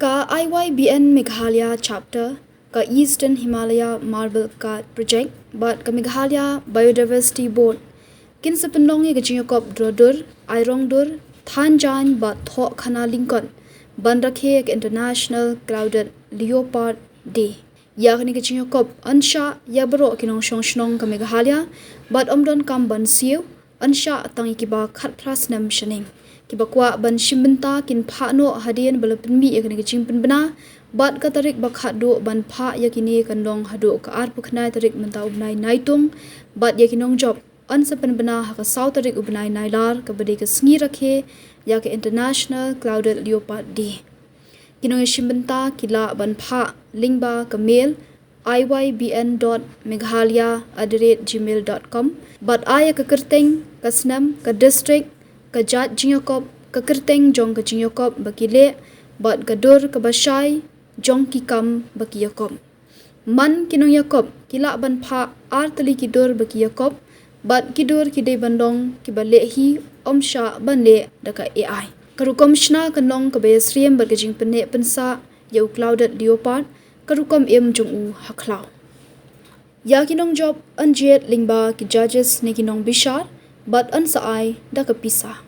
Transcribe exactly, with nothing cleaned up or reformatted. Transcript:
Ka I Y B N Meghalaya Chapter, ka Eastern Himalaya Marble Cut Project bad ka Meghalaya Biodiversity Board kin sa pynlong ïa ka jingïakop drodur, airong dur, than jaiñ bad thoh khana lyngkot ban rakhe ïa ka International Clouded Leopard Day. Ïa kane ka jingïakop yn shah ïa baroh ki nongshong shnong ka Meghalaya bad ym donkam ban siew, yn shah tang ïa kiba khatphra snem shaneng. Kiba kwah ban shim bynta kin phah noh hadien ba la pynmih ïa kane ka jingpynbna, bad ka tarik ba khatduh ban phah ïa kine kan long haduh ka arphew khyndai tarik mynta u bnai Naitung, bad ïa ki nongjop yn sa pynbna ha ka saw tarik u bnai Nailar, kaba dei ka sngi rakhe ïa ka International Clouded Leopard Day. Ki nongïashim bynta ki lah ban phah lyngba ka mail I Y B N dot meghalaya at the rate gmail dot com bad ai ïa ka kyrteng, ka snem, ka district, ka jait jingïakop, ka kyrteng jong ka jingïakop ba ki leh, bad ka dur kaba shai jong ki kam ba ki ïakop. Man ki nongïakop ki lah ban phah ar tylli ki dur ba ki ïakop, bad ki dur ki dei ban long kiba leh hi, ym shah ban leh da ka A I. Ka rukom shna kan long kaba ïasyriem bad ka jingpynneh pynsah ïa u clouded leopard, ka rukom im jong u ha khlaw. Ïa ki nongjop yn jied lyngba ki judges ne ki nongbishar bad yn sa ai da ka pisa.